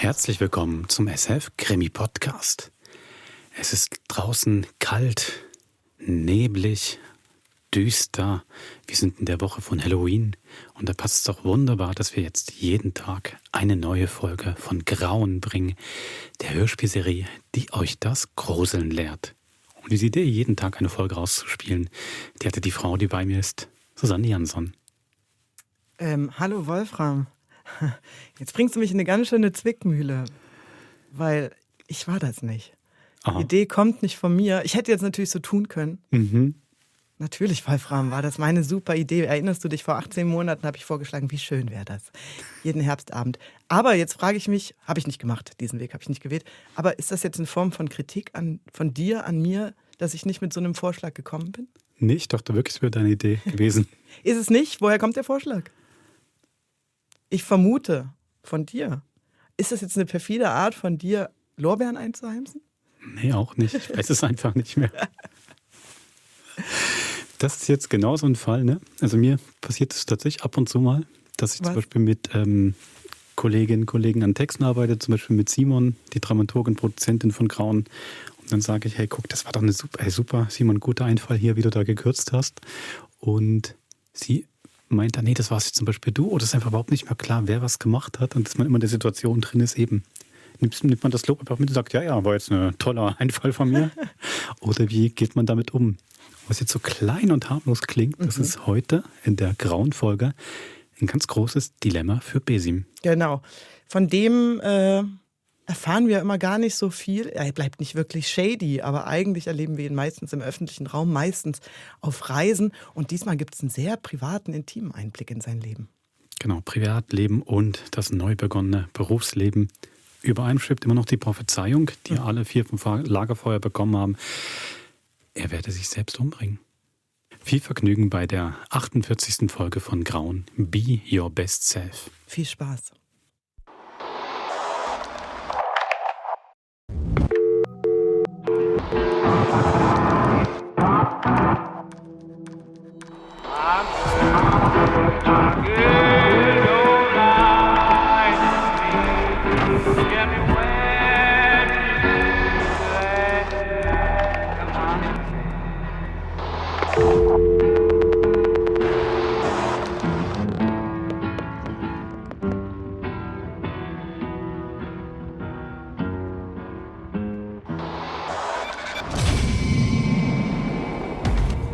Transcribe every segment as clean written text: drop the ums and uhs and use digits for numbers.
Herzlich willkommen zum SF Krimi Podcast. Es ist draußen kalt, neblig, düster. Wir sind in der Woche von Halloween und da passt es doch wunderbar, dass wir jetzt jeden Tag eine neue Folge von Grauen bringen, der Hörspielserie, die euch das Gruseln lehrt. Und diese Idee, jeden Tag eine Folge rauszuspielen, die hatte die Frau, die bei mir ist, Susanne Jansson. Hallo Wolfram. Jetzt bringst du mich in eine ganz schöne Zwickmühle, weil ich war das nicht. Aha. Die Idee kommt nicht von mir. Ich hätte jetzt natürlich so tun können. Natürlich, Wolfram, war das meine super Idee. Erinnerst du dich, vor 18 Monaten habe ich vorgeschlagen, wie schön wäre das. Jeden Herbstabend. Aber jetzt frage ich mich, habe ich nicht gemacht, diesen Weg habe ich nicht gewählt, aber ist das jetzt eine Form von Kritik von dir an mir, dass ich nicht mit so einem Vorschlag gekommen bin? Nee, ich dachte wirklich, es wäre deine Idee gewesen. Ist es nicht? Woher kommt der Vorschlag? Ich vermute von dir. Ist das jetzt eine perfide Art von dir, Lorbeeren einzuheimsen? Nee, auch nicht. Ich weiß es einfach nicht mehr. Das ist jetzt genau so ein Fall, ne? Also mir passiert es tatsächlich ab und zu mal, dass ich zum Beispiel mit Kolleginnen und Kollegen an Texten arbeite, zum Beispiel mit Simon, die Dramaturgin, Produzentin von Grauen. Und dann sage ich, hey, guck, das war doch eine super, Simon, guter Einfall hier, wie du da gekürzt hast. Und sie meint dann, nee, das warst jetzt zum Beispiel du, oder es ist einfach überhaupt nicht mehr klar, wer was gemacht hat und dass man immer in der Situation drin ist, eben. Nimmt man das Lob einfach mit und sagt, ja, war jetzt ein toller Einfall von mir? Oder wie geht man damit um? Was jetzt so klein und harmlos klingt, das ist heute in der Grauen Folge ein ganz großes Dilemma für Besim. Genau. Von dem erfahren wir immer gar nicht so viel. Er bleibt nicht wirklich shady, aber eigentlich erleben wir ihn meistens im öffentlichen Raum, meistens auf Reisen. Und diesmal gibt es einen sehr privaten, intimen Einblick in sein Leben. Genau, Privatleben und das neu begonnene Berufsleben. Über einem schwebt immer noch die Prophezeiung, die alle 4 vom Lagerfeuer bekommen haben. Er werde sich selbst umbringen. Viel Vergnügen bei der 48. Folge von Grauen. Be Your Best Self. Viel Spaß.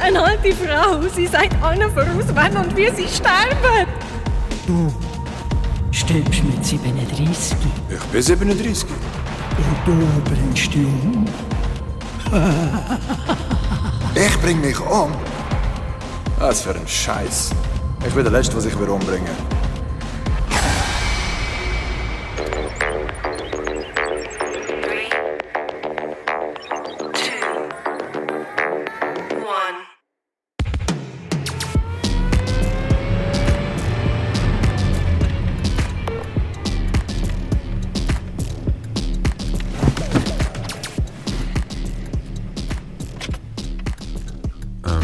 Eine alte Frau, sie sagt allen voraus, wann und wie sie sterben. Du stirbst mit 37 Ich bin 37. und du brennst dich um. Ich bring mich um. Was für ein Scheiß. Ich bin der Letzte, was ich will umbringen.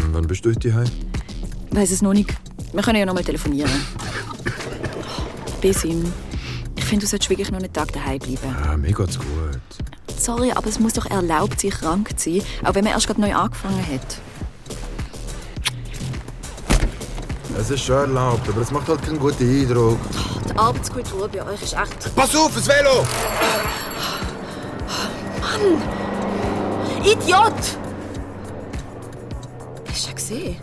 Wann bist du heute heim? Weiss es noch nicht. Wir können ja noch mal telefonieren. Besim, ich finde, du solltest wirklich noch einen Tag daheim bleiben. Ja, mir geht's gut. Sorry, aber es muss doch erlaubt sein, krank zu sein, auch wenn man erst gerade neu angefangen hat. Es ist schon erlaubt, aber es macht halt keinen guten Eindruck. Die Arbeitskultur bei euch ist echt... Pass auf, das Velo! Mann! Idiot! Hast du ihn gesehen?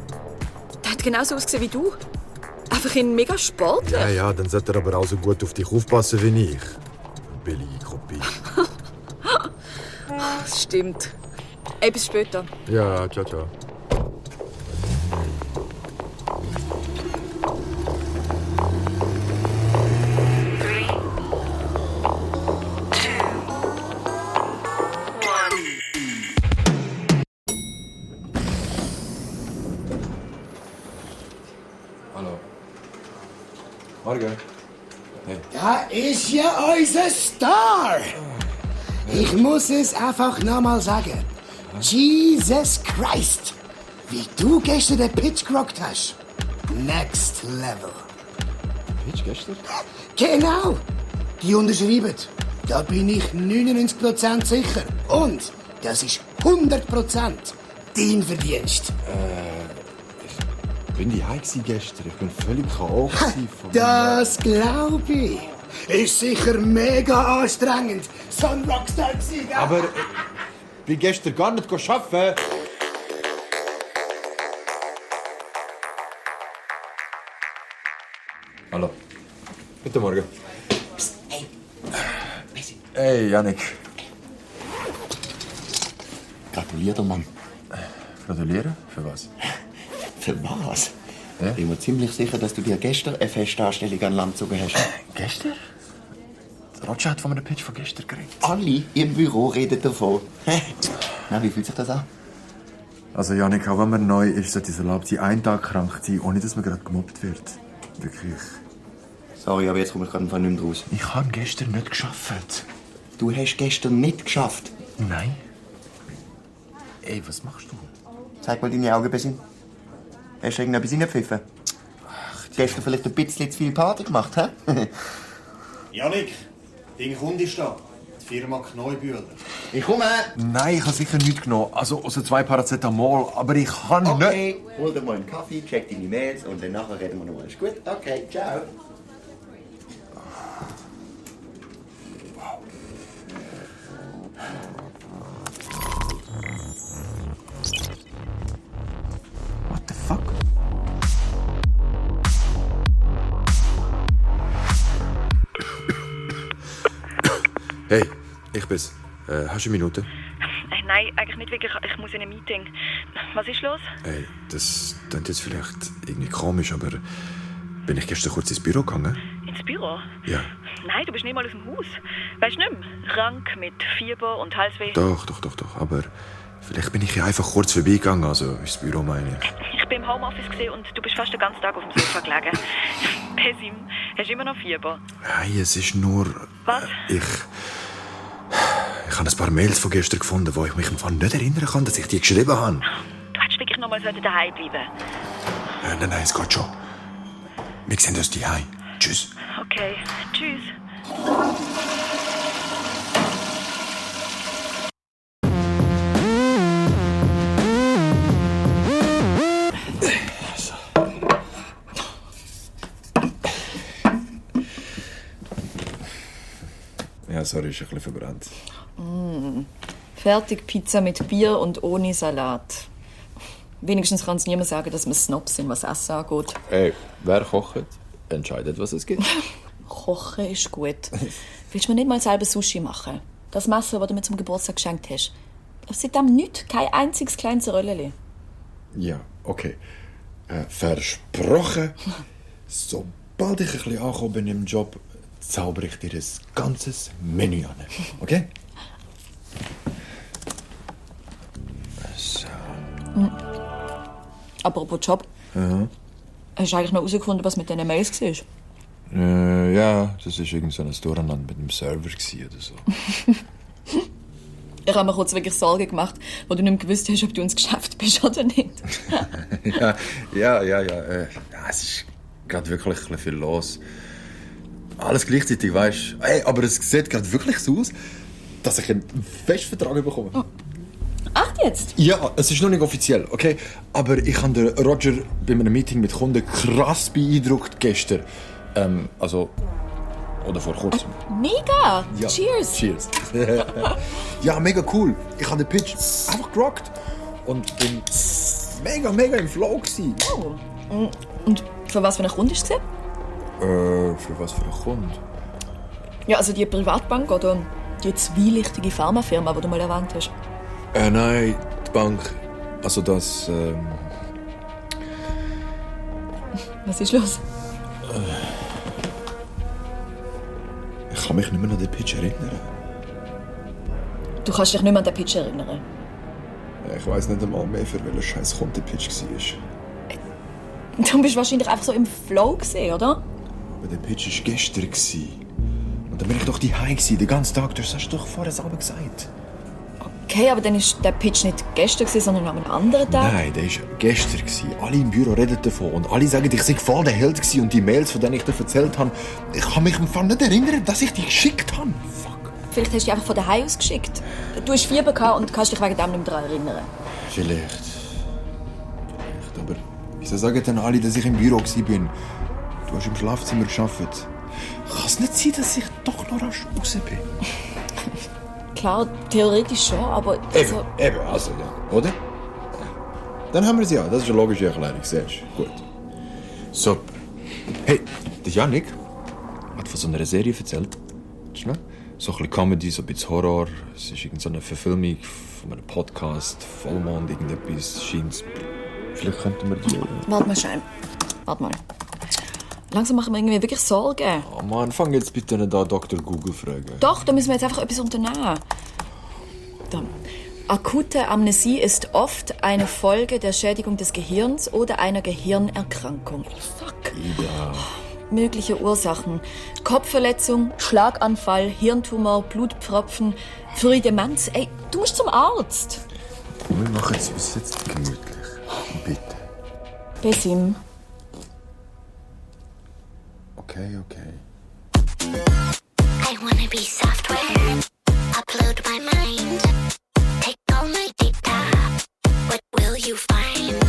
Der hat genauso ausgesehen wie du. Einfach in mega sportlich. Ja, dann sollte er aber auch so gut auf dich aufpassen wie ich. Billige Kopie. Das stimmt. Ey, bis später. Ja, ciao. Hallo. Morgen. Hey. Da ist ja unser Star. Ich muss es einfach nochmal sagen. Jesus Christ. Wie du gestern den Pitch gerockt hast. Next level. Pitch gestern? Genau. Die unterschreiben. Da bin ich 99% sicher. Und das ist 100% dein Verdienst. Ich bin die gestern. Ich bin völlig K.O. Das glaube ich. Ist sicher mega anstrengend, so ein Rockstar zu sein. Aber ich bin gestern gar nicht arbeiten. Hallo. Guten Morgen. Psst, hey. Messi. Hey, Yannick. Gratuliere, Mann. Gratulieren? Für was? Für was? Ja? Ich bin mir ziemlich sicher, dass du dir gestern eine Festanstellung an Land gezogen hast. Gestern? Der Roger hat von einem Pitch von gestern geredet. Alle im Büro reden davon. Na, wie fühlt sich das an? Also Yannick, auch wenn man neu ist, sollte es erlaubt sein, einen Tag krank zu sein, ohne dass man gerade gemobbt wird. Wirklich. Sorry, aber jetzt komme ich gerade nicht mehr raus. Ich habe gestern nicht geschafft. Du hast gestern nicht geschafft. Nein. Ey, was machst du? Zeig mal deine Augen, Bessin. Hast du irgendetwas reingepfiffen? Gestern vielleicht ein bisschen zu viel Party gemacht, hä? Janik, dein Kunde ist da. Die Firma Kneubühler. Ich komme! Nein, ich habe sicher nichts genommen. Also 2 Paracetamol, aber ich kann nicht... Okay, hol dir mal einen Kaffee, check deine Mails und dann nachher reden wir noch mal. Ist gut? Okay, ciao. What the fuck? Hey, ich bin's. Hast du eine Minute? Nein, eigentlich nicht wirklich. Ich muss in ein Meeting. Was ist los? Hey, das klingt jetzt vielleicht irgendwie komisch, aber bin ich gestern kurz ins Büro gegangen? Ins Büro? Ja. Nein, du bist nicht mal aus dem Haus. Weißt du nicht mehr? Krank, mit Fieber und Halsweh. Doch. Aber vielleicht bin ich ja einfach kurz vorbeigegangen, also ins Büro meine ich. Ich bin im Homeoffice und du bist fast den ganzen Tag auf dem Sofa gelegen. Pesim, hast du immer noch Fieber? Nein, es ist nur... Was? Ich habe ein paar Mails von gestern gefunden, wo ich mich im Fall nicht erinnern kann, dass ich die geschrieben habe. Du hättest wirklich noch mal daheim bleiben. Nein, es geht schon. Wir sehen uns daheim. Tschüss. Okay, tschüss. Ja, sorry, ist ein bisschen verbrannt. Fertigpizza mit Bier und ohne Salat. Wenigstens kann es niemand sagen, dass wir Snobs sind, was Essen angeht. Hey, wer kocht, entscheidet, was es gibt. Kochen ist gut. Willst du mir nicht mal selber Sushi machen? Das Messer, das du mir zum Geburtstag geschenkt hast. Seitdem nichts, kein einziges kleines Röllchen. Ja, okay. Versprochen, sobald ich ein bisschen angekommen bin im Job, zaubere ich dir ein ganzes Menü an. Okay? So. Apropos Job. Ja. Hast du eigentlich noch herausgefunden, was mit diesen Mails war? Ja, das war irgend so ein Durcheinander mit dem Server oder so. Ich habe mir kurz wirklich Sorgen gemacht, wo du nicht mehr gewusst hast, ob du ins Geschäft bist oder nicht. Ja. Es ist gerade wirklich ein bisschen viel los. Alles gleichzeitig, weißt du. Hey, aber es sieht gerade wirklich so aus, dass ich einen Festvertrag bekomme. Ach jetzt? Ja, es ist noch nicht offiziell, okay? Aber ich habe den Roger bei einem Meeting mit Kunden krass beeindruckt gestern. Oder vor kurzem. Mega! Ja. Cheers! Cheers. Ja, mega cool. Ich habe den Pitch einfach gerockt. Und bin mega im Flow gewesen. Oh. Und für was für einen Kunde ist es? Für was für einen Kunden? Ja, also die Privatbank oder die zwielichtige Pharmafirma, die du mal erwähnt hast. Nein, die Bank. Also das, Was ist los? Ich kann mich nicht mehr an den Pitch erinnern. Du kannst dich nicht mehr an den Pitch erinnern? Ich weiss nicht einmal mehr, für welchen scheiß Kunde der Pitch war. Du bist wahrscheinlich einfach so im Flow gewesen, oder? Aber der Pitch war gestern. Und dann bin ich doch daheim den ganzen Tag. Das hast du doch vorher selber gesagt. Okay, aber dann war der Pitch nicht gestern, sondern an einem anderen Tag. Nein, der war gestern. Alle im Büro reden davon. Und alle sagen, ich sei voll der Held gewesen. Und die Mails, von denen ich dir erzählt habe, ich kann mich im Fall nicht erinnern, dass ich die geschickt habe. Fuck. Vielleicht hast du dich einfach von daheim aus geschickt. Du hast Fieber gehabt und kannst dich wegen dem nicht mehr daran erinnern. Vielleicht. Aber wieso sagen dann alle, dass ich im Büro war? Du hast im Schlafzimmer gearbeitet. Kann es nicht sein, dass ich doch noch rasch raus bin? Klar, theoretisch schon, aber... Eben, also ja, oder? Dann haben wir es ja, das ist eine logische Erklärung, siehst du. Gut. Super. Hey, der Yannick hat von so einer Serie erzählt. Schnell. So ein bisschen Comedy, so ein bisschen Horror. Es ist irgendeine Verfilmung von einem Podcast, Vollmond, irgendetwas, scheint. Vielleicht könnten wir die... Warte mal, Schein. Warte mal. Langsam machen wir irgendwie wirklich Sorgen. Oh Mann, fang jetzt bitte nicht an, Dr. Google fragen. Doch, da müssen wir jetzt einfach etwas unternehmen. Da. Akute Amnesie ist oft eine Folge der Schädigung des Gehirns oder einer Gehirnerkrankung. Fuck. Ja. Mögliche Ursachen: Kopfverletzung, Schlaganfall, Hirntumor, Blutpfropfen, frühe Demenz. Ey, du musst zum Arzt. Wir machen es uns jetzt gemütlich. Bitte. Besim. Okay. I wanna be software. Upload my mind. Take all my data. What will you find?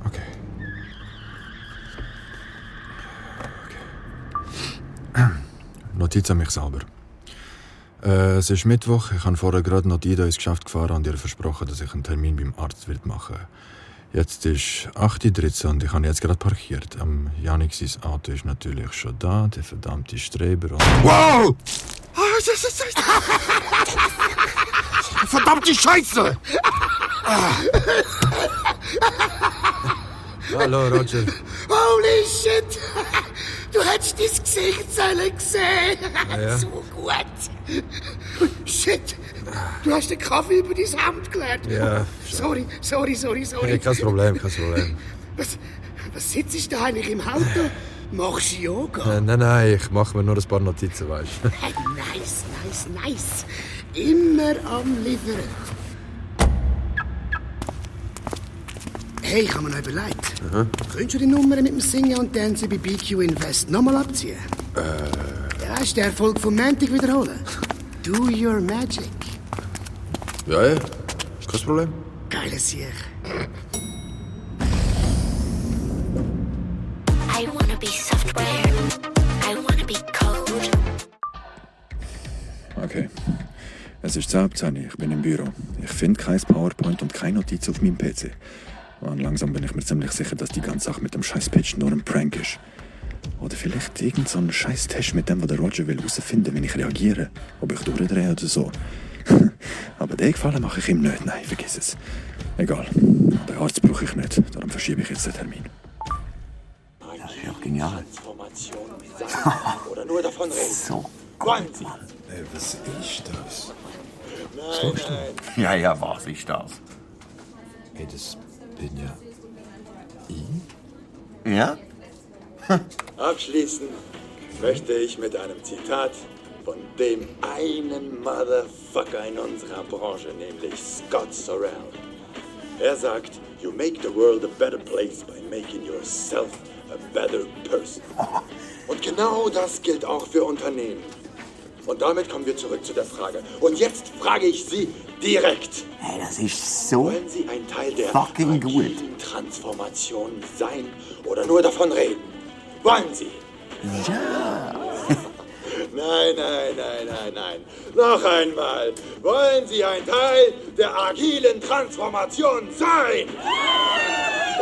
Okay. Notiz an mich selber. Es ist Mittwoch. Ich habe vorher gerade noch die ins Geschäft gefahren und ihr versprochen, dass ich einen Termin beim Arzt machen werde. Jetzt ist 8:13 Uhr und ich habe jetzt gerade parkiert. Yannick, sein Auto ist natürlich schon da, der verdammte Streber. Wow! Verdammte Scheiße! Hallo, Roger. Holy shit! Du hättest dein Gesicht gesehen. Ja. So gut. Shit! Du hast den Kaffee über dein Hemd geleert. Ja. Sorry. Hey, kein Problem. Was sitzt du da eigentlich im Auto? Machst du Yoga? Nein, ich mache mir nur ein paar Notizen, weißt du. Hey, nice. Immer am Liefern. Hey, ich habe mir noch überlegt. Könntest du die Nummer mit dem Singen und Tanzen bei BQ Invest nochmal abziehen? Ja, hast du den Erfolg vom Montag wiederholen? Do your magic. Ja, kein Problem. Geiles Sieg. I wanna be software. I wanna be code. Okay. Es ist 10:10 Uhr, ich bin im Büro. Ich finde kein PowerPoint und keine Notiz auf meinem PC. Und langsam bin ich mir ziemlich sicher, dass die ganze Sache mit dem scheiß Pitch nur ein Prank ist. Oder vielleicht irgend so ein scheiß Test mit dem, was der Roger will herausfinden, wenn ich reagiere. Ob ich durchdrehe oder so. Aber den Gefallen mache ich ihm nicht. Nein, vergiss es. Egal. Den Arzt brauche ich nicht. Darum verschiebe ich jetzt den Termin. Das ist ja genial. Oder nur davon reden. So Wollen Sie? Ey, was ist das? Nein. Ja, was ist das? Ey, das bin ja ich? Ja? Abschließen möchte ich mit einem Zitat von dem einen Motherfucker in unserer Branche, nämlich Scott Sorrell. Er sagt, you make the world a better place by making yourself a better person. Und genau das gilt auch für Unternehmen. Und damit kommen wir zurück zu der Frage. Und jetzt frage ich Sie direkt. Hey, das ist so Wollen Sie ein Teil der fucking gut. Transformation sein oder nur davon reden? Wollen Sie? Ja. Nein. Noch einmal. Wollen Sie ein Teil der agilen Transformation sein?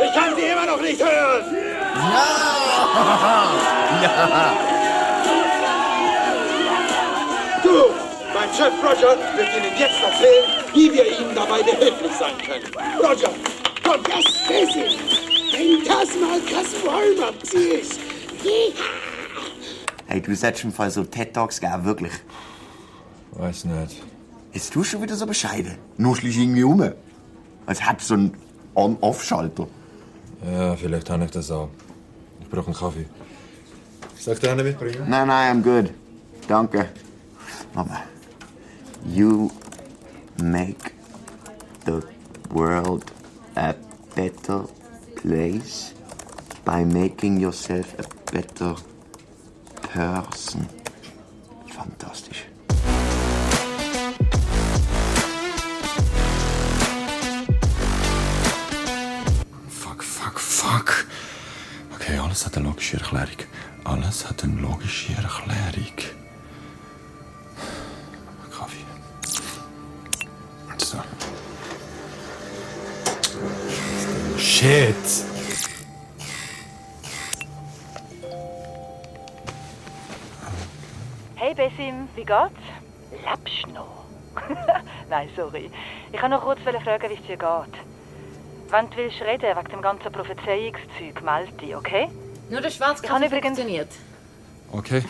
Ich kann Sie immer noch nicht hören. Ja. Du, mein Chef Roger wird Ihnen jetzt erzählen, wie wir Ihnen dabei behilflich sein können. Roger, komm. Das ist es. Wenn das mal kein Warm-up ist. Hey, du solltest im Fall so TED-Talks geben, wirklich. Weiß nicht. Jetzt tust du schon wieder so bescheiden. Nuschelst irgendwie um. Als hättest du so einen On-Off-Schalter. Ja, vielleicht habe ich das auch. Ich brauche einen Kaffee. Soll ich dir einen mitbringen? Nein, I'm good. Danke. Mama, you make the world a better place by making yourself a better Person. Fantastisch. Fuck. Okay, alles hat eine logische Erklärung. Alles hat eine logische Erklärung. Kaffee. So. Shit! Hey Besim, wie geht's? Lebst du noch? Nein, sorry. Ich wollte noch kurz fragen, wie es dir geht. Wenn du willst reden wegen dem ganzen Prophezeiungszeug, melde dich, okay? Nur der Schwarzkaffee funktioniert. Okay.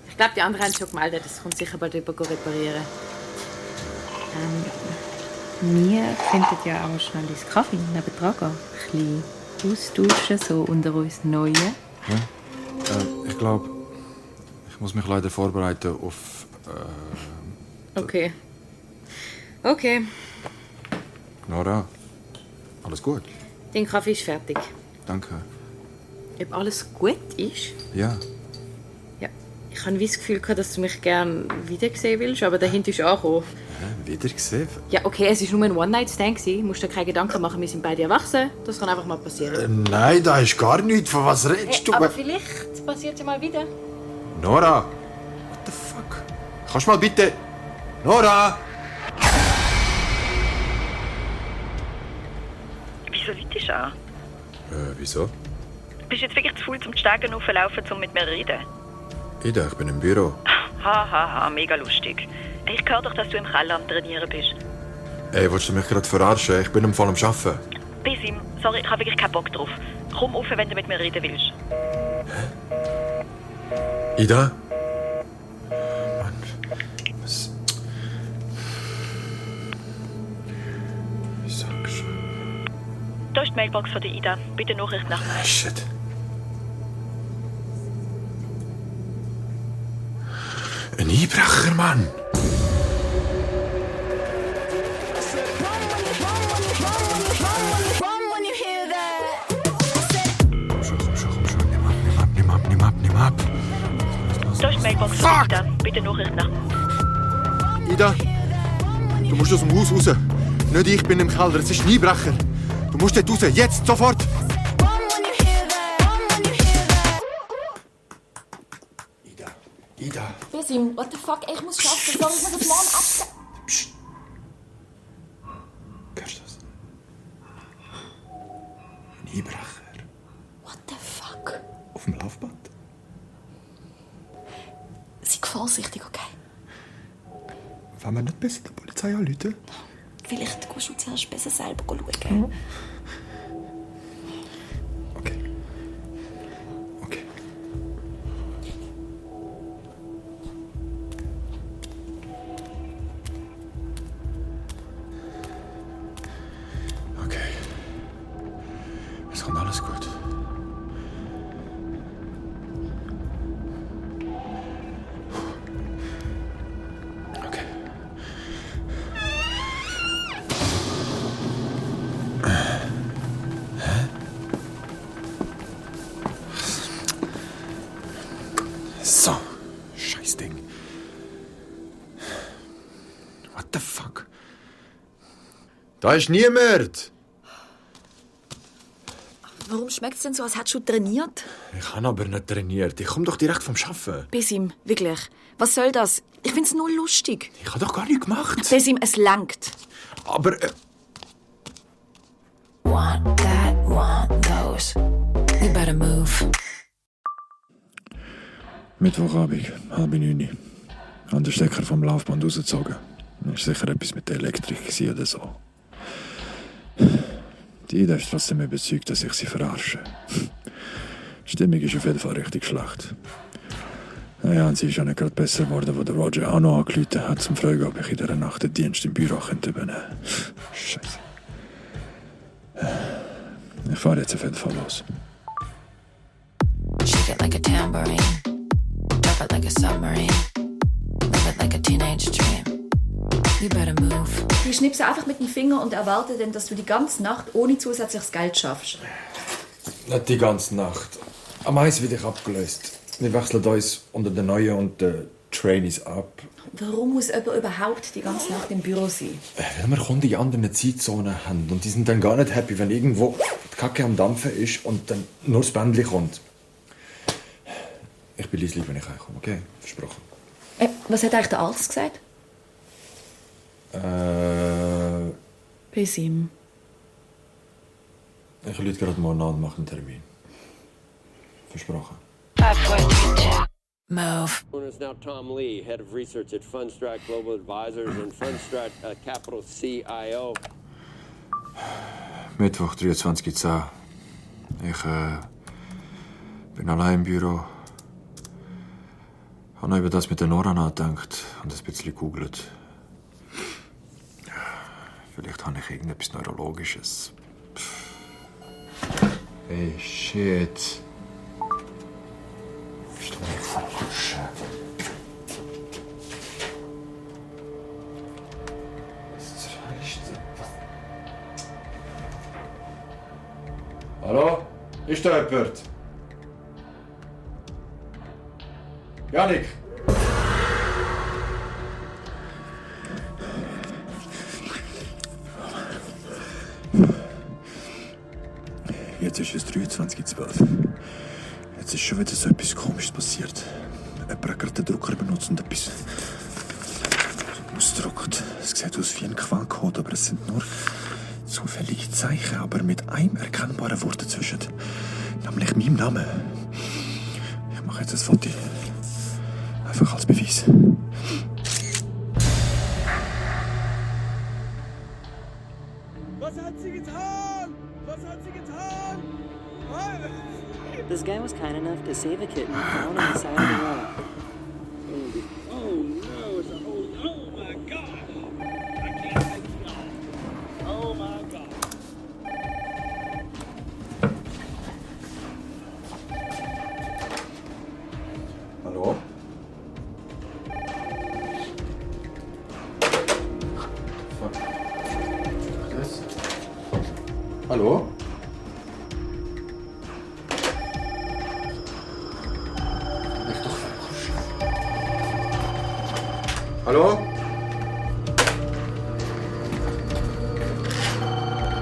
Ich glaube, die anderen haben schon gemeldet. Das kommt sicher bald jemand reparieren. Wir könnten ja auch schnell ins Kaffee nebendran gehen. Ein bisschen austauschen, so unter uns Neuen. Ja. Ich glaube, ich muss mich leider vorbereiten auf... Okay. Nora, alles gut? Dein Kaffee ist fertig. Danke. Ob alles gut ist? Ja. Ja. Ich habe das Gefühl, dass du mich gerne wiedersehen willst, aber dahinter ist angekommen. Wieder gesehen? Ja, okay, es war nur ein One-Night-Stand. Du musst dir keine Gedanken machen, wir sind beide erwachsen. Das kann einfach mal passieren. Nein, da ist gar nichts. Von was redest du? Aber vielleicht passiert es ja mal wieder. Nora! What the fuck? Kannst du mal bitte... Nora! Wieso läutest du an? Wieso? Bist du jetzt wirklich zu faul, zum Stegen aufzulaufen, um mit mir zu reden? Ida, ich bin im Büro. Ha, mega lustig. Ich höre doch, dass du im Keller am Trainieren bist. Ey, willst du mich gerade verarschen? Ich bin im Fall am Arbeiten. Besim, sorry, ich habe wirklich keinen Bock drauf. Komm rauf, wenn du mit mir reden willst. Ida? Mann, was... Wie sagst du? Da ist die Mailbox von der Ida. Bitte Nachricht nach. Shit. Ein Einbrecher, Mann! Nimm ab. Da ist die Mailbox von der Ida. Bitte Nachricht nach. Ida, du musst aus dem Haus raus. Nicht ich bin im Keller, es ist ein Einbrecher. Du musst dort raus, jetzt, sofort! Ida. Besim, what the fuck? Ich muss schaffen. Sorry, ich muss auf morgen abstellen. Psst. Hörst du das? Ein Einbrecher. What the fuck? Auf dem Laufband? Sei vorsichtig, okay? Wollen wir nicht besser die Polizei anrufen? Vielleicht gehst du zuerst besser selber schauen. Mhm. Es kommt alles gut. Okay. Hä? So, Scheißding. What the fuck? Da ist niemand! Warum schmeckt es denn so, als hättest du trainiert? Ich habe aber nicht trainiert. Ich komme doch direkt vom Arbeiten. Besim, wirklich. Was soll das? Ich find's nur lustig. Ich habe doch gar nichts gemacht. Besim, es langt. Aber... Want that, want those. You better move. Mittwochabend, 8:30. Ich habe den Stecker vom Laufband rausgezogen. Das war sicher etwas mit der Elektrik oder so. Die Ida ist trotzdem überzeugt, dass ich sie verarsche. Die Stimmung ist auf jeden Fall richtig schlecht. Naja, und sie ist auch nicht gerade besser geworden, wo der Roger auch noch angerufen hat, zum fragen, ob ich in dieser Nacht den Dienst im Büro übernehmen könnte. Scheiße. Ich fahre jetzt auf jeden Fall los. Shake it like a tambourine. Drop it like a submarine. Live it like a teenage dream. You better move. Die schnipsen einfach mit dem Finger und erwarten dann, dass du die ganze Nacht ohne zusätzliches Geld schaffst. Nicht die ganze Nacht. Am Eis werde ich abgelöst. Wir wechseln uns unter den Neuen und den Trainees ab. Warum muss jemand überhaupt die ganze Nacht im Büro sein? Weil wir Kunden in anderen Zeitzonen haben. Und die sind dann gar nicht happy, wenn irgendwo die Kacke am Dampfen ist und dann nur das Bändchen kommt. Ich bin leise, wenn ich heimkomme, okay? Versprochen. Was hat eigentlich der Arzt gesagt? Besim. Ich rufe gerade morgen an und mache einen Termin. Versprochen. Move. Is now Tom Lee, head of research at Fundstrat Global Advisors and Fundstrat Capital CIO. Mittwoch, 23.10. Ich bin allein im Büro. Ich habe noch über das mit der Nora nachgedacht und ein bisschen gegoogelt. Vielleicht habe ich irgendetwas Neurologisches. Hey, shit. Bist du mich verarschen? Was reicht das? Hallo? Ist da jemand? Janik! Jetzt ist es 23.12. Jetzt ist schon wieder so etwas Komisches passiert. Jemand hat gerade den Drucker benutzt und etwas ausgedruckt. Es sieht aus wie ein Quellcode, aber es sind nur zufällige Zeichen, aber mit einem erkennbaren Wort dazwischen. Nämlich meinem Namen. Ich mache jetzt ein Foto. Einfach als Beweis. Was hat sie getan? Was hat sie getan? This guy was kind enough to save a kitten found on the side of the road. Oh no, it's a oh my god! I can't let you go. Oh my god. Hallo? Hallo? Hallo?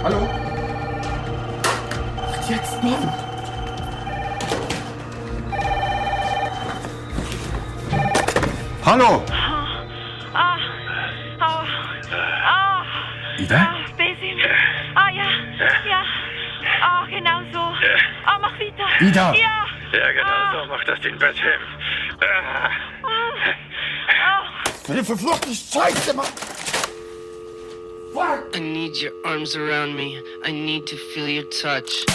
Hallo? Jetzt nicht. Hallo? Ida? Besim. Ja. Genau so. Mach weiter. Ida? Ja. Ja, genau so macht das den Bethlehem. Für die verfluchte Scheiße, Mann! I need your arms around me. I need to feel your touch.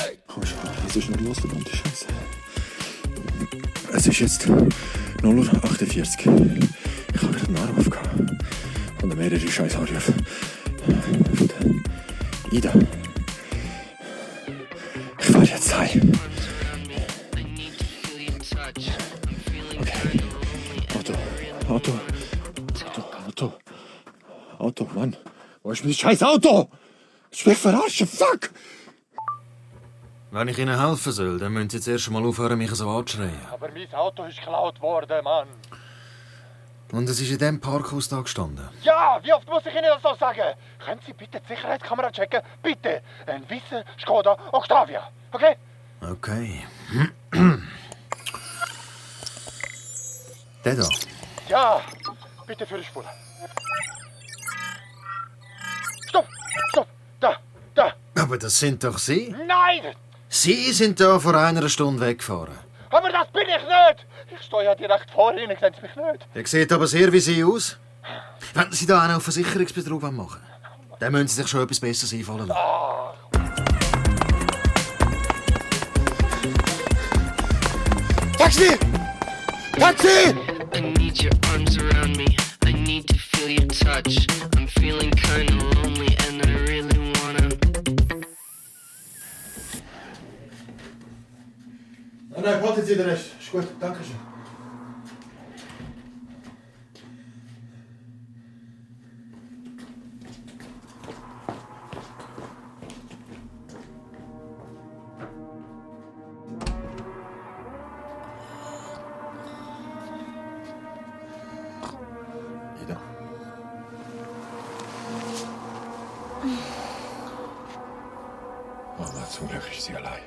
Was ist denn los, verdammte Scheiße? Es ist jetzt 0:48 Uhr. Ich habe gerade einen Anruf gehabt. Von der mehreren Scheiß-Anrufe. Ida. Ich fahre jetzt heim. Okay. Auto, Mann. Wo ist mein scheiß Auto? Ich will verarschen, fuck! Wenn ich Ihnen helfen soll, dann müssen Sie zuerst mal aufhören, mich so anzuschreien. Aber mein Auto ist geklaut worden, Mann. Und es ist in diesem Parkhaus da gestanden. Ja, wie oft muss ich Ihnen das noch sagen? Können Sie bitte die Sicherheitskamera checken? Bitte. Ein weißer Skoda Octavia, okay? Okay. Der da. Ja, bitte für die Spur. Stopp, da. Aber das sind doch Sie? Nein! Sie sind da vor einer Stunde weggefahren. Aber das bin ich nicht! Ich stehe ja direkt vor Ihnen, sehen Sie mich nicht. Der sieht aber sehr wie Sie aus. Wenn Sie da einen auf Versicherungsbetrug machen wollen, dann müssen Sie sich schon etwas Besseres einfallen lassen. Taxi! Taxi! I need your arms around me. I need to feel your touch. I'm feeling kinda lonely and I really wanna. Nein, warten Sie den Rest. Ist gut, danke schön. Zum Glück ist sie allein.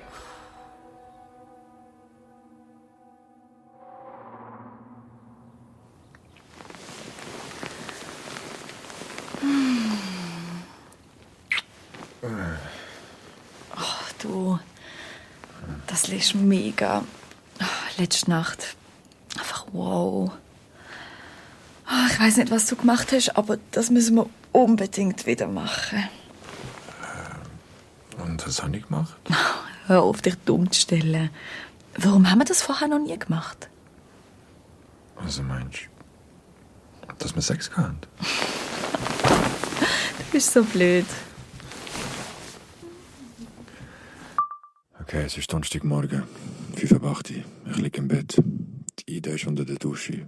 Oh, du, das ist mega. Letzte Nacht. Einfach wow. Ich weiß nicht, was du gemacht hast, aber das müssen wir unbedingt wieder machen. Und was habe ich gemacht? Hör auf, dich dumm zu stellen. Warum haben wir das vorher noch nie gemacht? Also meinst du, dass wir Sex hatten? Du bist so blöd. Okay, es ist Donnerstagmorgen, 5:08 Uhr. Ich liege im Bett. Die Ida ist unter der Dusche.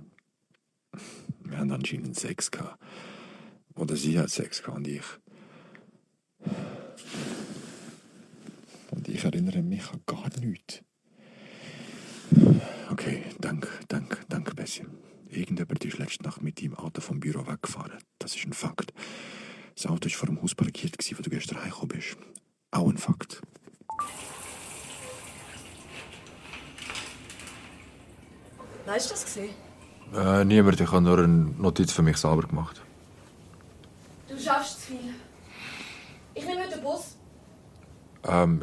Wir haben anscheinend Sex gehabt. Oder sie hat Sex gehabt und ich. Und ich erinnere mich an gar nichts. Okay, danke, Bessie. Irgendjemand ist letzte Nacht mit deinem Auto vom Büro weggefahren. Das ist ein Fakt. Das Auto war vor dem Haus parkiert, wo du gestern heimgekommen bist. Auch ein Fakt. Weißt du das gesehen? Niemand. Ich habe nur eine Notiz für mich selber gemacht. Du schaffst zu viel. Ich nehme heute den Bus.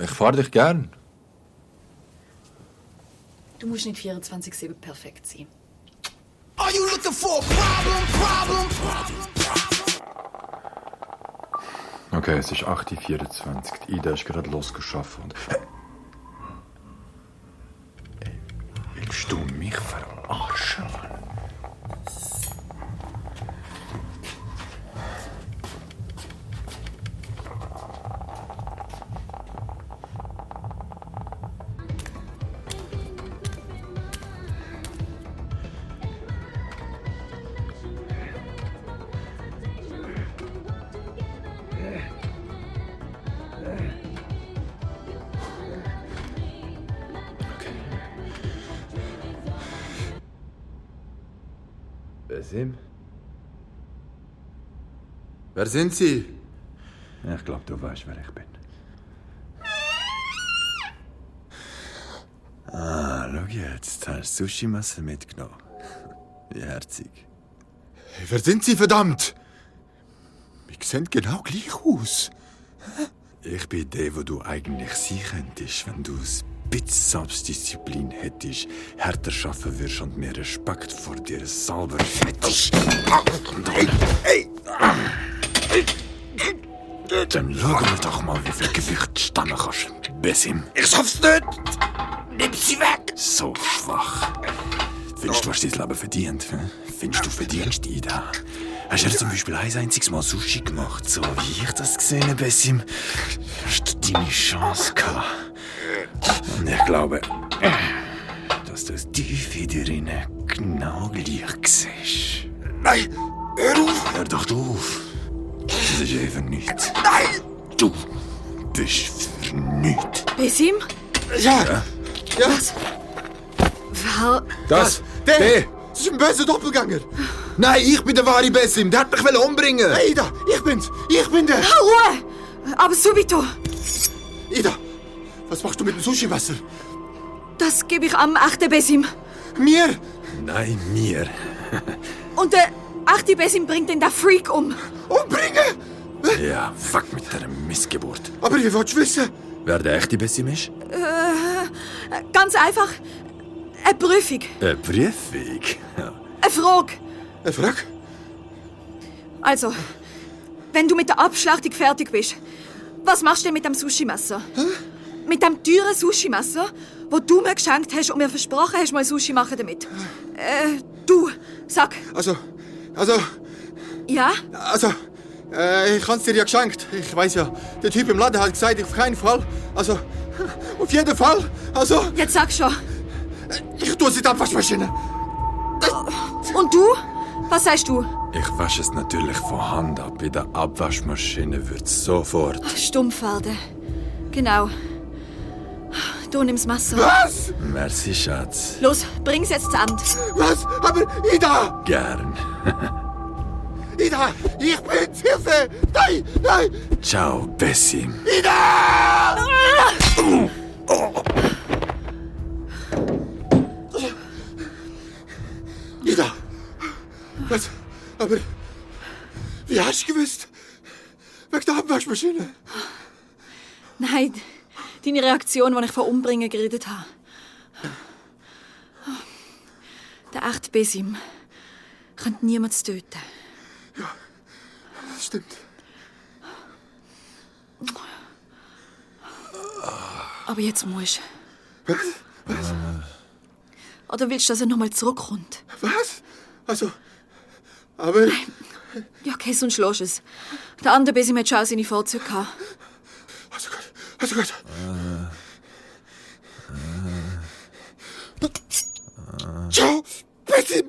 Ich fahre dich gern. Du musst nicht 24/7 perfekt sein. Are you looking for a problem? Okay, es ist 8:24 Uhr. Die Ida ist gerade losgeschafft und... Willst du mich verarschen? Besim? Wer sind Sie? Ich glaube, du weißt, wer ich bin. Schau jetzt, hast du Sushi-Masse mitgenommen. Wie herzig. Hey, wer sind Sie, verdammt? Wir sehen genau gleich aus. Ich bin der, wo du eigentlich sein könntest, wenn du ein bisschen Selbstdisziplin hättest, härter arbeiten würdest und mehr Respekt vor dir selber hättest. Hey! Dann schauen wir doch mal, wie viel Gewicht du stemmen kannst, Besim. Ich schaff's nicht! Nimm sie weg! So schwach. Findest du, hast dein Leben verdient? Findest du, verdienst die da? Hast du zum Beispiel ein einziges Mal Sushi gemacht, so wie ich das gesehen habe, Besim? Hast du deine Chance gehabt? Und ich glaube, dass du es tief in dir drinnen genau gleich siehst. Nein! Hör auf! Hör doch auf! Das ist eben nichts. Nein! Du bist für nichts. Besim? Ja! Was? Wer? Das! Der! Das ist ein böser Doppelgänger! Nein, ich bin der wahre Besim! Der hat mich umbringen! Hey, Ida! Ich bin's! Ich bin der! Ruhe! Aber subito! Ida! Was machst du mit dem Sushi-Messer? Das gebe ich am echten Besim. Mir? Nein, mir. Und der echte Besim bringt den Freak um. Umbringen? Ja, fuck mit der Missgeburt. Aber ihr wollt wissen... Wer der echte Besim ist? Ganz einfach. Eine Prüfung. Eine Prüfung? Ja. Eine Frage. Eine Frage? Also, wenn du mit der Abschlachtung fertig bist, was machst du denn mit dem Sushi-Messer? Mit dem teuren Sushi-Messer, das du mir geschenkt hast und mir versprochen hast, mal Sushi machen damit. Du, sag. Also... Ja? Also... ich hab's dir ja geschenkt. Ich weiß ja, der Typ im Laden hat gesagt, auf keinen Fall. Also... Auf jeden Fall. Also... Jetzt sag schon. Ich tue es in die Abwaschmaschine. Und du? Was sagst du? Ich wasche es natürlich von Hand ab. In der Abwaschmaschine wird sofort... Stumpf werden. Genau. Du nimmst das Messer. Was? Merci, Schatz. Los, bring's jetzt zu Ende. Was? Aber Ida! Gern. Ida! Ich bin's! Hilfe! Nein! Nein! Ciao, Besim. Ida! Ida! Was? Aber wie hast du gewusst? Wegen der Abwaschmaschine? Nein, deine Reaktion, als ich von Umbringen geredet habe. Der echte Besim könnte niemand töten. Ja, das stimmt. Aber jetzt musst du. Was? Oder willst du, dass er nochmal zurückkommt? Was? Also, aber... Ja, okay, sonst schlägst du es. Der andere Besim hat schon auch seine Vorzüge gehabt. Also gut. Ciao, Besim!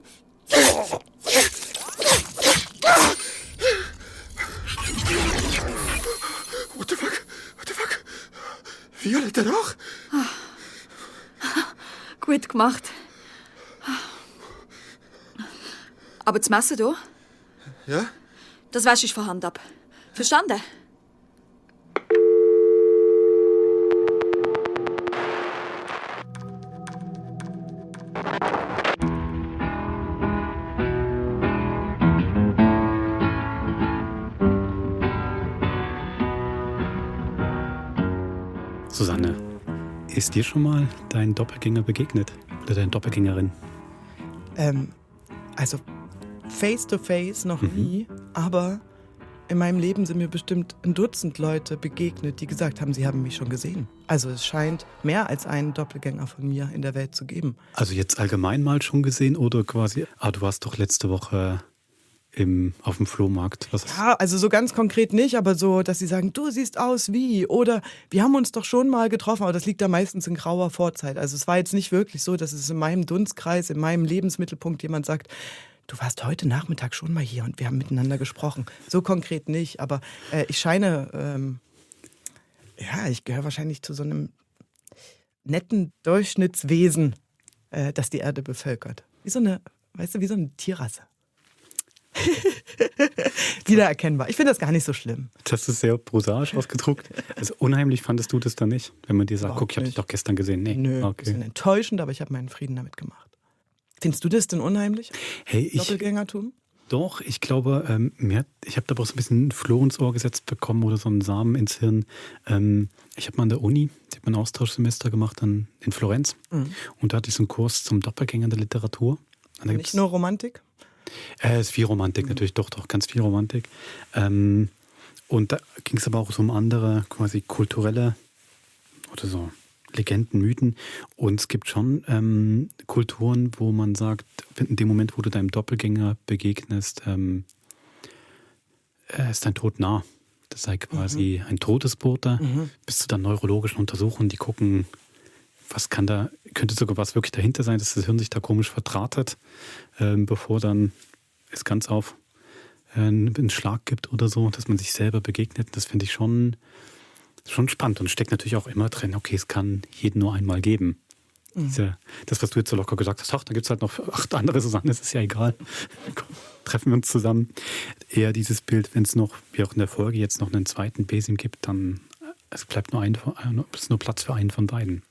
What the fuck? Violetter Rauch? Gut gemacht. Aber das Messer hier, Ja? das wäschst du von Hand ab. Verstanden? Susanne, ist dir schon mal dein Doppelgänger begegnet? Oder deine Doppelgängerin? Also face to face noch nie, aber in meinem Leben sind mir bestimmt ein Dutzend Leute begegnet, die gesagt haben, sie haben mich schon gesehen. Also es scheint mehr als einen Doppelgänger von mir in der Welt zu geben. Also jetzt allgemein mal schon gesehen oder quasi, du warst doch letzte Woche auf dem Flohmarkt. Ja, also so ganz konkret nicht, aber so, dass sie sagen, du siehst aus wie, oder wir haben uns doch schon mal getroffen, aber das liegt da meistens in grauer Vorzeit. Also es war jetzt nicht wirklich so, dass es in meinem Dunstkreis, in meinem Lebensmittelpunkt jemand sagt, du warst heute Nachmittag schon mal hier und wir haben miteinander gesprochen. So konkret nicht, aber ich scheine, ich gehöre wahrscheinlich zu so einem netten Durchschnittswesen, das die Erde bevölkert. Wie so eine, wie so eine Tierrasse. Wiedererkennbar. Ich finde das gar nicht so schlimm. Das ist sehr prosaisch ausgedruckt. Also unheimlich fandest du das dann nicht, wenn man dir sagt, Überhaupt guck, ich habe dich doch gestern gesehen. Nee. Nö, okay. bisschen enttäuschend, aber ich habe meinen Frieden damit gemacht. Findest du das denn unheimlich? Hey, Doppelgängertum? Doch, ich glaube, ich habe da auch so ein bisschen ein Floh ins Ohr gesetzt bekommen oder so einen Samen ins Hirn. Ich habe mal an der Uni, ich habe ein Austauschsemester gemacht in Florenz. Und da hatte ich so einen Kurs zum Doppelgänger der Literatur. Nicht nur Romantik? Es ist viel Romantik, natürlich, doch, ganz viel Romantik. Und da ging es aber auch so um andere quasi kulturelle oder so Legenden, Mythen. Und es gibt schon Kulturen, wo man sagt, in dem Moment, wo du deinem Doppelgänger begegnest, ist dein Tod nah. Das sei quasi ein Todesbote. Bis zu dann neurologischen Untersuchungen, die gucken, könnte sogar was wirklich dahinter sein, dass das Hirn sich da komisch verdrahtet, bevor dann es ganz auf einen Schlag gibt oder so, dass man sich selber begegnet. Das finde ich schon spannend und steckt natürlich auch immer drin, okay, es kann jeden nur einmal geben. Das, was du jetzt so locker gesagt hast, da gibt es halt noch 8 andere Susanne, das ist ja egal. Treffen wir uns zusammen. Eher dieses Bild, wenn es noch, wie auch in der Folge, jetzt noch einen zweiten Besim gibt, dann es bleibt nur Platz für einen von beiden.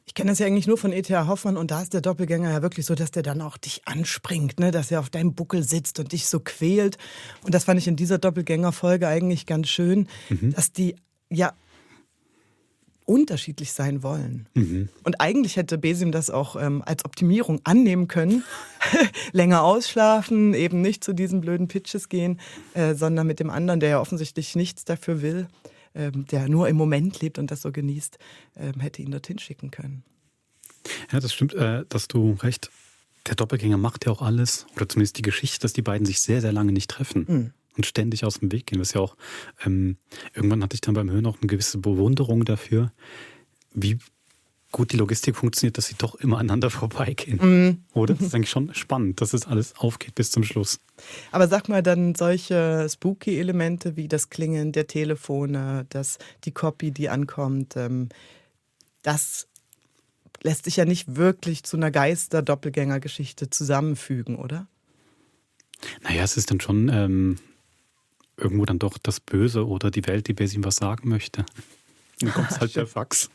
Ich kenne das ja eigentlich nur von E.T.A. Hoffmann und da ist der Doppelgänger ja wirklich so, dass der dann auch dich anspringt, ne? Dass er auf deinem Buckel sitzt und dich so quält. Und das fand ich in dieser Doppelgänger-Folge eigentlich ganz schön, dass die ja unterschiedlich sein wollen. Und eigentlich hätte Besim das auch als Optimierung annehmen können. Länger ausschlafen, eben nicht zu diesen blöden Pitches gehen, sondern mit dem anderen, der ja offensichtlich nichts dafür will, der nur im Moment lebt und das so genießt, hätte ihn dorthin schicken können. Ja, das stimmt, dass du recht. Der Doppelgänger macht ja auch alles, oder zumindest die Geschichte, dass die beiden sich sehr, sehr lange nicht treffen und ständig aus dem Weg gehen. Das ist ja auch, irgendwann hatte ich dann beim Hören auch eine gewisse Bewunderung dafür, wie gut die Logistik funktioniert, dass sie doch immer aneinander vorbeigehen. Oder? Das ist eigentlich schon spannend, dass das alles aufgeht bis zum Schluss. Aber sag mal, dann solche spooky-Elemente wie das Klingeln der Telefone, die Copy, die ankommt, das lässt sich ja nicht wirklich zu einer Geister-Doppelgänger-Geschichte zusammenfügen, oder? Naja, es ist dann schon irgendwo dann doch das Böse oder die Welt, die Besim was sagen möchte. Dann kommt es halt per Fax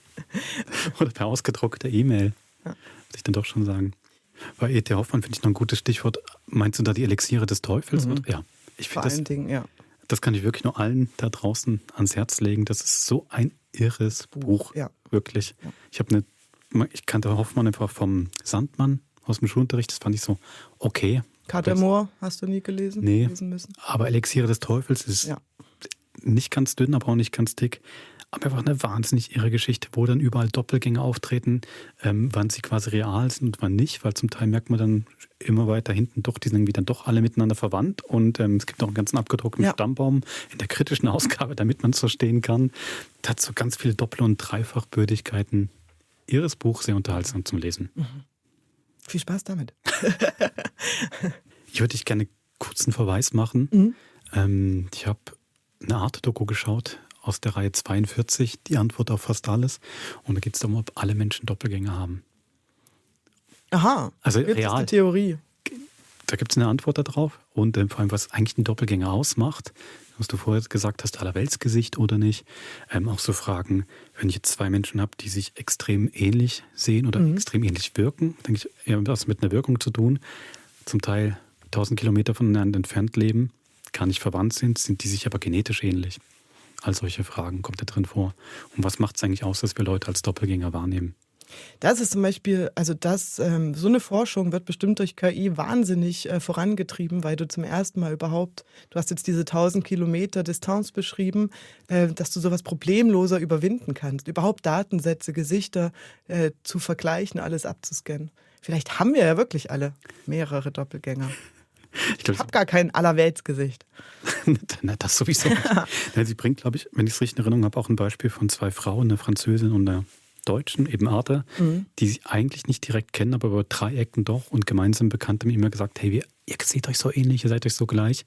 oder per ausgedruckter E-Mail. Ja. Würde ich dann doch schon sagen. Bei E.T. Hoffmann finde ich noch ein gutes Stichwort. Meinst du da die Elixiere des Teufels? Mhm. Ja. Ich Vor allen Dingen, ja. Das kann ich wirklich nur allen da draußen ans Herz legen. Das ist so ein irres Buch. Ja. Wirklich. Ja. Ich kannte Hoffmann einfach vom Sandmann aus dem Schulunterricht. Das fand ich so okay. Katermoor hast du nie gelesen? Nee, lesen müssen? Aber Elixiere des Teufels ist nicht ganz dünn, aber auch nicht ganz dick. Aber einfach eine wahnsinnig irre Geschichte, wo dann überall Doppelgänger auftreten, wann sie quasi real sind und wann nicht, weil zum Teil merkt man dann immer weiter hinten doch, die sind irgendwie dann doch alle miteinander verwandt und es gibt auch einen ganzen abgedruckten Stammbaum in der kritischen Ausgabe, damit man es verstehen kann. Das hat so ganz viele Doppel- und Dreifachbödigkeiten. Irres Buch, sehr unterhaltsam zum Lesen. Mhm. Viel Spaß damit. Ich würde dich gerne kurz einen Verweis machen. Mhm. Ich habe eine Arte-Doku geschaut aus der Reihe 42, die Antwort auf fast alles. Und da geht es darum, ob alle Menschen Doppelgänger haben. Aha, also gibt real. Es eine Theorie? Da gibt es eine Antwort darauf. Und vor allem, was eigentlich einen Doppelgänger ausmacht, was du vorher gesagt hast, Allerweltsgesicht oder nicht. Auch so Fragen, wenn ich jetzt zwei Menschen habe, die sich extrem ähnlich sehen oder extrem ähnlich wirken, denke ich, eher was mit einer Wirkung zu tun. Zum Teil 1000 Kilometer voneinander entfernt leben, gar nicht verwandt sind die sich aber genetisch ähnlich. All solche Fragen kommt da drin vor. Und was macht es eigentlich aus, dass wir Leute als Doppelgänger wahrnehmen? Das ist zum Beispiel, also so eine Forschung wird bestimmt durch KI wahnsinnig vorangetrieben, weil du zum ersten Mal überhaupt, du hast jetzt diese 1000 Kilometer Distanz beschrieben, dass du sowas problemloser überwinden kannst. Überhaupt Datensätze, Gesichter zu vergleichen, alles abzuscannen. Vielleicht haben wir ja wirklich alle mehrere Doppelgänger. Ich habe gar kein Allerweltsgesicht. Na, das sowieso nicht. Ja, sie bringt, glaube ich, wenn ich es richtig in Erinnerung habe, auch ein Beispiel von zwei Frauen, eine Französin und eine Deutschen, eben Arte, die sie eigentlich nicht direkt kennen, aber über 3 Ecken doch und gemeinsam bekannt haben immer gesagt, hey, ihr seht euch so ähnlich, ihr seid euch so gleich.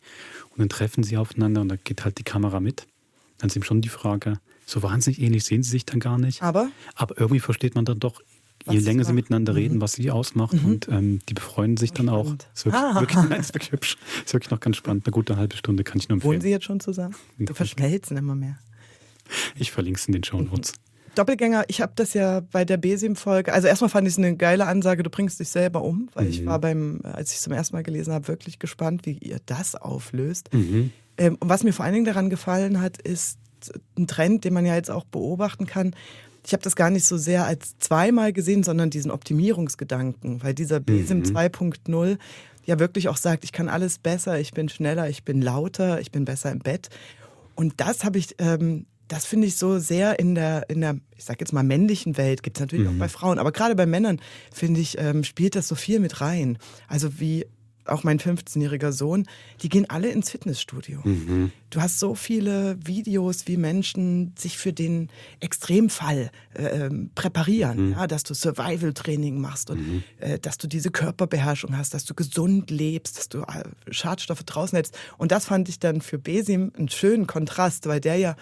Und dann treffen sie aufeinander und da geht halt die Kamera mit. Dann ist eben schon die Frage, so wahnsinnig ähnlich sehen sie sich dann gar nicht. Aber irgendwie versteht man dann doch, je länger sie miteinander reden, was sie ausmacht und die befreunden sich dann auch. Ist wirklich hübsch. Ist wirklich noch ganz spannend. Eine gute halbe Stunde kann ich nur empfehlen. Wohnen Sie jetzt schon zusammen? Du verschmelzen immer mehr. Ich verlinke es in den Shownotes. Doppelgänger, ich habe das ja bei der BESIM-Folge, also erstmal fand ich es eine geile Ansage, du bringst dich selber um, weil ich war als ich es zum ersten Mal gelesen habe, wirklich gespannt, wie ihr das auflöst. Und was mir vor allen Dingen daran gefallen hat, ist ein Trend, den man ja jetzt auch beobachten kann. Ich habe das gar nicht so sehr als zweimal gesehen, sondern diesen Optimierungsgedanken, weil dieser BESIM 2.0 ja wirklich auch sagt, ich kann alles besser, ich bin schneller, ich bin lauter, ich bin besser im Bett. Und das habe ich... Das finde ich so sehr in der, ich sag jetzt mal, männlichen Welt, gibt es natürlich auch bei Frauen, aber gerade bei Männern, finde ich, spielt das so viel mit rein. Also wie auch mein 15-jähriger Sohn, die gehen alle ins Fitnessstudio. Du hast so viele Videos, wie Menschen sich für den Extremfall präparieren, ja, dass du Survival-Training machst und dass du diese Körperbeherrschung hast, dass du gesund lebst, dass du Schadstoffe draußen hältst. Und das fand ich dann für BESIM einen schönen Kontrast, weil der ja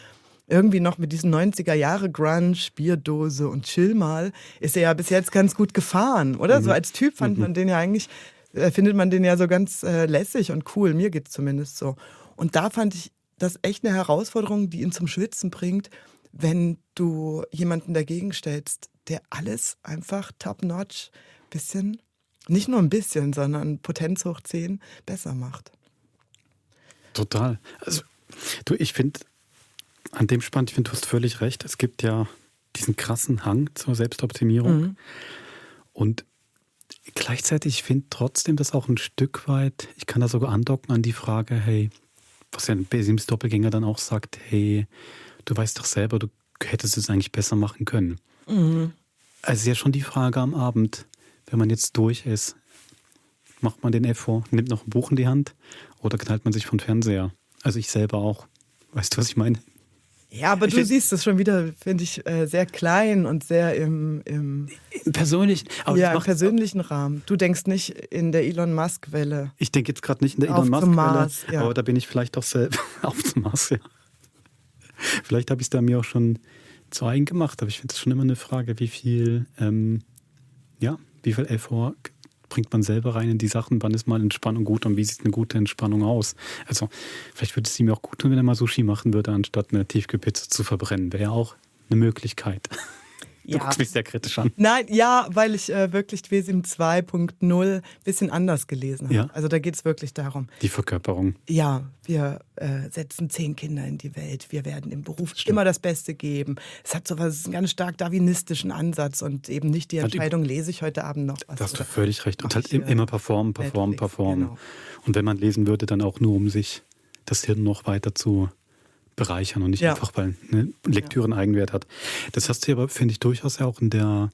irgendwie noch mit diesen 90er-Jahre-Grunge, Bierdose und Chill mal, ist er ja bis jetzt ganz gut gefahren, oder? So als Typ fand man den ja eigentlich, findet man den ja so ganz lässig und cool. Mir geht's zumindest so. Und da fand ich das echt eine Herausforderung, die ihn zum Schwitzen bringt, wenn du jemanden dagegen stellst, der alles einfach top-notch, bisschen, nicht nur ein bisschen, sondern Potenz hoch 10 besser macht. Total. Also, ich finde, an dem spannend, ich finde, du hast völlig recht. Es gibt ja diesen krassen Hang zur Selbstoptimierung. Und gleichzeitig, ich finde trotzdem das auch ein Stück weit, ich kann da sogar andocken an die Frage, hey, was ja ein BESIMs Doppelgänger dann auch sagt, hey, du weißt doch selber, du hättest es eigentlich besser machen können. Also ja schon die Frage am Abend, wenn man jetzt durch ist, macht man den Effort, nimmt noch ein Buch in die Hand oder knallt man sich vom Fernseher? Also ich selber auch. Weißt du, was ich meine? Ja, aber du siehst das schon wieder, finde ich, sehr klein und sehr im persönlichen, im persönlichen Rahmen. Du denkst nicht in der Elon Musk-Welle. Ich denke jetzt gerade nicht in der Elon Musk-Welle, aber da bin ich vielleicht auch selber auf zum Mars, ja. Vielleicht habe ich es da mir auch schon zu eigen gemacht, aber ich finde es schon immer eine Frage, wie viel Effort bringt man selber rein in die Sachen, wann ist mal Entspannung gut und wie sieht eine gute Entspannung aus? Also vielleicht würde es ihm auch gut tun, wenn er mal Sushi machen würde, anstatt eine Tiefkühlpizza zu verbrennen. Wäre ja auch eine Möglichkeit. Du Ja. guckst mich sehr kritisch an. Nein, ja, weil ich wirklich BSIM 2.0 ein bisschen anders gelesen habe. Ja. Also da geht es wirklich darum. Die Verkörperung. Ja, wir setzen 10 Kinder in die Welt. Wir werden im Beruf immer das Beste geben. Es hat sowas, einen ganz stark darwinistischen Ansatz und eben nicht die Entscheidung, lese ich heute Abend noch was. Da hast du oder völlig recht. Und mach halt ich, immer performen. Genau. Und wenn man lesen würde, dann auch nur, um sich das Hirn noch weiter zu bereichern und nicht Ja. einfach, weil eine Lektüre einen Eigenwert hat. Das hast du aber, finde ich, durchaus ja auch in der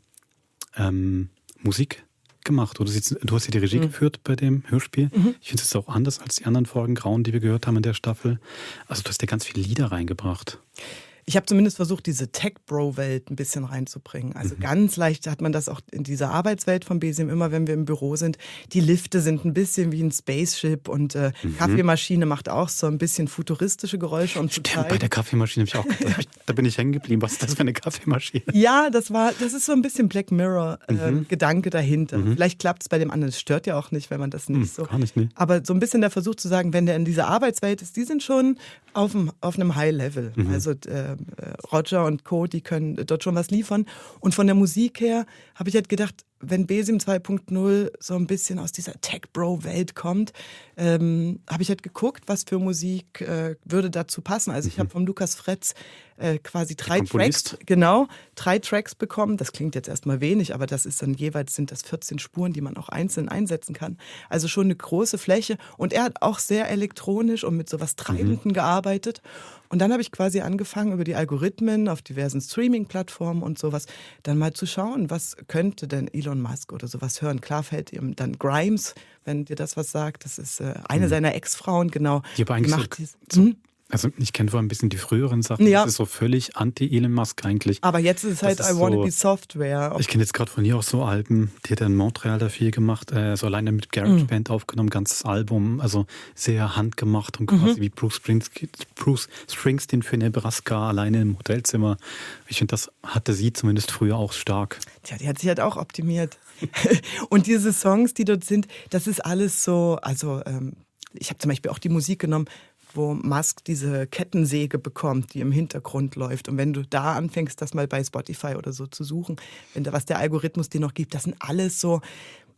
Musik gemacht. Du hast ja die Regie geführt bei dem Hörspiel. Ich finde es jetzt auch anders als die anderen Folgen Grauen, die wir gehört haben in der Staffel. Also du hast ja ganz viele Lieder reingebracht. Ich habe zumindest versucht, diese Tech-Bro-Welt ein bisschen reinzubringen. Also ganz leicht hat man das auch in dieser Arbeitswelt von BSIM immer, wenn wir im Büro sind. Die Lifte sind ein bisschen wie ein Spaceship und Kaffeemaschine macht auch so ein bisschen futuristische Geräusche. Und Stimmt, bei der Kaffeemaschine habe ich auch gedacht, da bin ich hängen geblieben. Was ist das für eine Kaffeemaschine? Ja, das ist so ein bisschen Black Mirror-Gedanke dahinter. Vielleicht klappt es bei dem anderen. Es stört ja auch nicht, wenn man das nicht so. Gar nicht, ne? Aber so ein bisschen der Versuch zu sagen, wenn der in dieser Arbeitswelt ist, die sind schon auf einem High-Level. Also Roger und Co., die können dort schon was liefern. Und von der Musik her habe ich halt gedacht, wenn BSIM 2.0 so ein bisschen aus dieser Tech-Bro-Welt kommt, habe ich halt geguckt, was für Musik würde dazu passen. Also ich habe vom Lukas Fretz quasi 3 Tracks bekommen. Das klingt jetzt erstmal wenig, aber das ist dann jeweils sind das 14 Spuren, die man auch einzeln einsetzen kann. Also schon eine große Fläche. Und er hat auch sehr elektronisch und mit sowas Treibenden gearbeitet. Und dann habe ich quasi angefangen, über die Algorithmen auf diversen Streaming-Plattformen und sowas dann mal zu schauen, was könnte denn Elon Musk oder sowas hören. Klar fällt ihm dann Grimes, wenn dir das was sagt. Das ist eine seiner Ex-Frauen, genau. Die aber eigentlich also ich kenne vor ein bisschen die früheren Sachen. Ja. Das ist so völlig anti-Elon Musk eigentlich. Aber jetzt ist es halt I Wanna Be Software. Ich kenne jetzt gerade von ihr auch so Alben, die hat in Montreal da viel gemacht, so alleine mit GarageBand aufgenommen, ganzes Album, also sehr handgemacht und quasi wie Bruce Springsteen für Nebraska, alleine im Hotelzimmer. Ich finde, das hatte sie zumindest früher auch stark. Tja, die hat sich halt auch optimiert. Und diese Songs, die dort sind, das ist alles so, also ich habe zum Beispiel auch die Musik genommen, wo Musk diese Kettensäge bekommt, die im Hintergrund läuft. Und wenn du da anfängst, das mal bei Spotify oder so zu suchen, was der Algorithmus dir noch gibt, das sind alles so,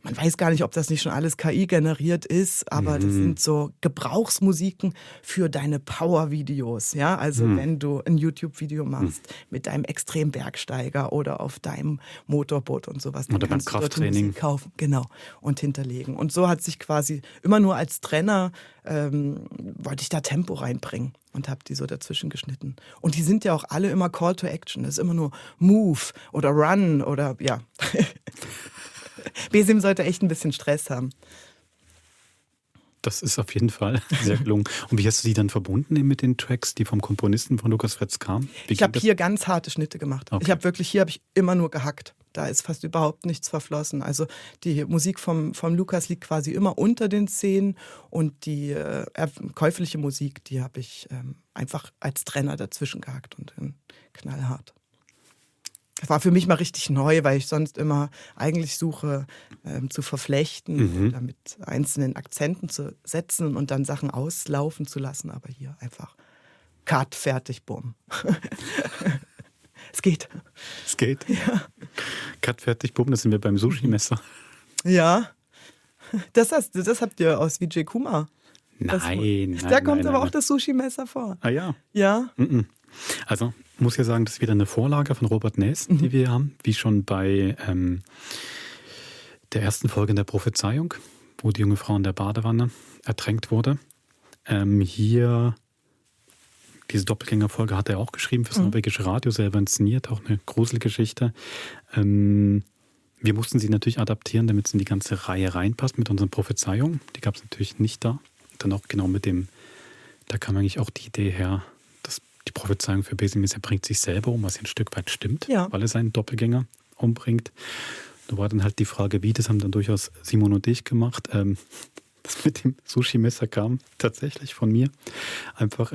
man weiß gar nicht, ob das nicht schon alles KI generiert ist, aber das sind so Gebrauchsmusiken für deine Power-Videos. Ja? Also wenn du ein YouTube-Video machst mit deinem Extrembergsteiger oder auf deinem Motorboot und sowas, dann oder beim kannst du dort Krafttraining Musik kaufen, genau, und hinterlegen. Und so hat sich quasi immer nur als Trenner wollte ich da Tempo reinbringen und habe die so dazwischen geschnitten. Und die sind ja auch alle immer Call to Action. Das ist immer nur Move oder Run oder ja. BSIM sollte echt ein bisschen Stress haben. Das ist auf jeden Fall sehr gelungen. Und wie hast du die dann verbunden mit den Tracks, die vom Komponisten von Lukas Fretz kamen? Ich habe hier ganz harte Schnitte gemacht. Okay. Hier habe ich immer nur gehackt. Da ist fast überhaupt nichts verflossen. Also die Musik vom Lukas liegt quasi immer unter den Szenen und die käufliche Musik, die habe ich einfach als Trenner dazwischen gehackt und knallhart. Das war für mich mal richtig neu, weil ich sonst immer eigentlich suche, zu verflechten oder mit einzelnen Akzenten zu setzen und dann Sachen auslaufen zu lassen. Aber hier einfach Cut, fertig, bumm. Es geht. Es geht? Ja. Cut, fertig, bumm, das sind wir beim Sushi-Messer. Ja. Das habt ihr aus Vijay Kumar. Nein. Da kommt aber auch das Sushi-Messer vor. Ah ja? Ja. Also, muss ja sagen, das ist wieder eine Vorlage von Robert Ness, die wir haben, wie schon bei der ersten Folge in der Prophezeiung, wo die junge Frau in der Badewanne ertränkt wurde. Hier, diese Doppelgängerfolge hat er auch geschrieben fürs norwegische Radio, selber inszeniert, auch eine Gruselgeschichte. Wir mussten sie natürlich adaptieren, damit es in die ganze Reihe reinpasst mit unseren Prophezeiungen. Die gab es natürlich nicht da. Dann auch genau mit dem, da kam eigentlich auch die Idee her, dass die Prophezeiung für BSIM ist, er bringt sich selber um, was ja ein Stück weit stimmt, weil er seinen Doppelgänger umbringt. Da war dann halt die Frage, wie, das haben dann durchaus Simon und ich gemacht. Das mit dem Sushi-Messer kam tatsächlich von mir. Einfach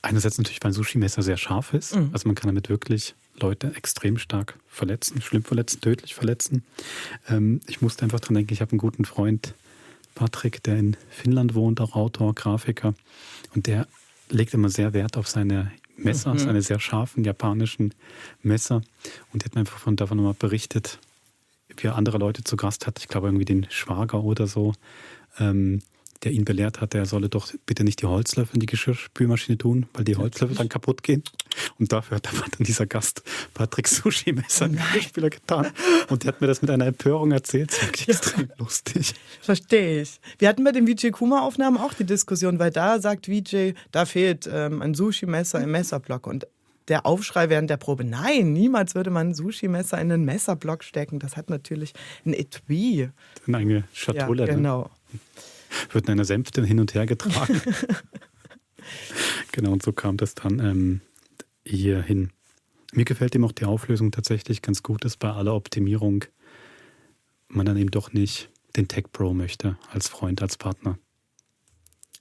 einerseits natürlich, weil ein Sushi-Messer sehr scharf ist. Also man kann damit wirklich Leute extrem stark verletzen, schlimm verletzen, tödlich verletzen. Ich musste einfach dran denken, ich habe einen guten Freund, Patrick, der in Finnland wohnt, auch Autor, Grafiker. Und der legt immer sehr Wert auf seine Messer, seine sehr scharfen japanischen Messer. Und die hat mir einfach davon nochmal berichtet, wie er andere Leute zu Gast hat. Ich glaube irgendwie den Schwager oder so, der ihn belehrt hat, er solle doch bitte nicht die Holzlöffel in die Geschirrspülmaschine tun, weil die Holzlöffel dann kaputt gehen. Und dafür hat dann dieser Gast Patrick Sushi-Messer in den Geschirrspüler getan. Und der hat mir das mit einer Empörung erzählt. Das ist wirklich extrem lustig. Verstehe ich. Wir hatten bei den Vijay Kuma-Aufnahmen auch die Diskussion, weil da sagt Vijay, da fehlt ein Sushi-Messer im Messerblock. Und der Aufschrei während der Probe, nein, niemals würde man ein Sushi-Messer in einen Messerblock stecken. Das hat natürlich ein Etui. In eine Schatulle. Ja, genau. Wird in einer Sänfte hin und her getragen. Genau, und so kam das dann hier hin. Mir gefällt ihm auch die Auflösung tatsächlich ganz gut, dass bei aller Optimierung man dann eben doch nicht den Tech Pro möchte, als Freund, als Partner.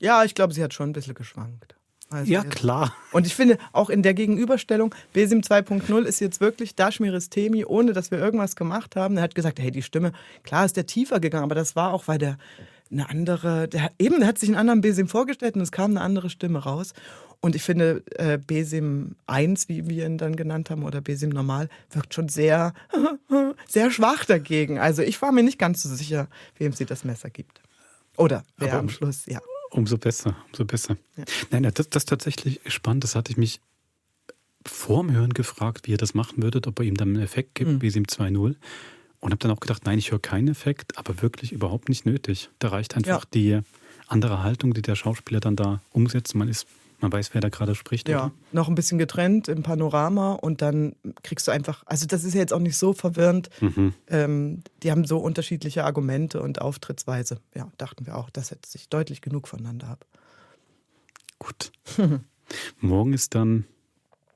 Ja, ich glaube, sie hat schon ein bisschen geschwankt. Also ja, klar. Und ich finde, auch in der Gegenüberstellung, Besim 2.0 ist jetzt wirklich Dashmi Ristemi, ohne dass wir irgendwas gemacht haben. Er hat gesagt, hey, die Stimme, klar ist der tiefer gegangen, aber das war auch, weil der eine andere, der hat sich einen anderen Besim vorgestellt und es kam eine andere Stimme raus. Und ich finde, Besim 1, wie wir ihn dann genannt haben, oder Besim Normal, wirkt schon sehr, sehr schwach dagegen. Also ich war mir nicht ganz so sicher, wem sie das Messer gibt. Oder wer aber am Schluss, ja. Umso besser, umso besser. Ja. Nein, das ist tatsächlich spannend. Das hatte ich mich vorm Hören gefragt, wie ihr das machen würdet, ob er ihm dann einen Effekt gibt, Besim 2.0. Und habe dann auch gedacht, nein, ich höre keinen Effekt, aber wirklich überhaupt nicht nötig. Da reicht einfach die andere Haltung, die der Schauspieler dann da umsetzt. Man weiß, wer da gerade spricht. Ja, oder? Noch ein bisschen getrennt im Panorama und dann kriegst du einfach, also das ist ja jetzt auch nicht so verwirrend. Die haben so unterschiedliche Argumente und Auftrittsweise. Ja, dachten wir auch, das setzt sich deutlich genug voneinander ab. Gut. Morgen ist dann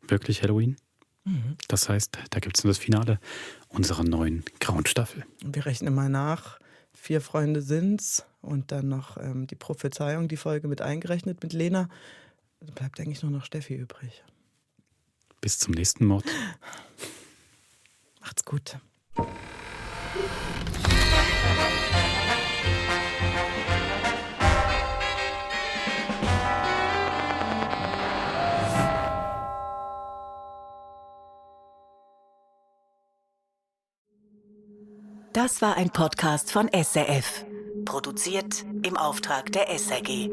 wirklich Halloween. Das heißt, da gibt es das Finale unserer neuen grauen Staffel. Wir rechnen mal nach. 4 Freunde sind's und dann noch die Prophezeiung, die Folge mit eingerechnet mit Lena. Da bleibt eigentlich nur noch Steffi übrig. Bis zum nächsten Mord. Macht's gut. Das war ein Podcast von SRF. Produziert im Auftrag der SRG.